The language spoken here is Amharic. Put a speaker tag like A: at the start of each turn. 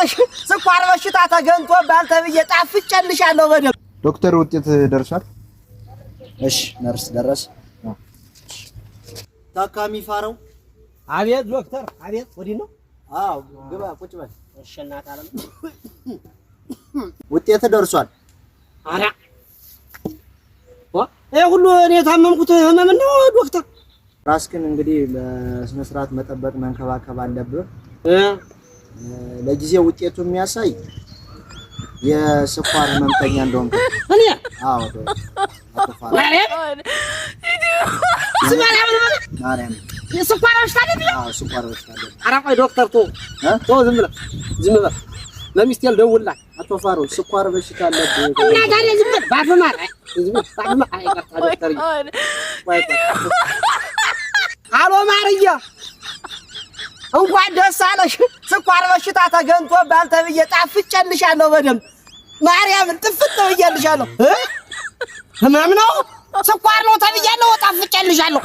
A: አለሽ። ስኳር በሽታ ተገኝቶብሃል ተብዬ ጣፍጬልሻለሁ በደምብ።
B: ዶክተር፣ ውጤት ደርሷል።
C: እሺ ነርስ፣ ደረስ። ታካሚ ፋረው።
A: አቤት ዶክተር፣ አቤት። ወዲህ ነው?
C: አዎ፣ ግባ፣ ቁጭ በል።
A: እሺ እናት አለም።
C: ውጤት ደርሷል።
A: ኧረ ይሄ ሁሉ እኔ የታመምኩት ህመም ነው ዶክተር?
C: ራስክን እንግዲህ በስነ ስርዓት መጠበቅ፣ መንከባከብ አለብህ። ለጊዜው ውጤቱ የሚያሳይ የስኳር ህመምተኛ እንደሆንክ።
A: እኔ?
C: አዎ፣ አቶ ፋረው።
A: ማርያም ማርያም።
C: ማርያም።
A: የስኳር በሽታ አለብኝ?
C: አዎ፣ ስኳር በሽታ አለብህ።
A: ኧረ ቆይ ዶክተር፣ ተው።
C: እ?
A: ተው፣ ዝም ብለህ ዝም በል። ለሚስቴ ልደውልላት።
C: አቶ ፋረው፣ ስኳር በሽታ አለብህ።
A: እና ታዲያ ዝም በል፣ ባፍህ ማር፣ ዝም በል ባፍህ ማር። አይ ይቅርታ ዶክተር። ቆይ ቆይ። አሎ ማርዬ፣ እንኳን ደስ አለሽ። ስኳር በሽታ ተገኝቶብሃል ተብዬ ጣፍጬልሻለሁ በደምብ። ማርያምን ጥፍጥ ብዬልሻለሁ። እ? ህመም ነው፣ ስኳር ነው ተብያለሁ። ጣፍጬልሻለሁ።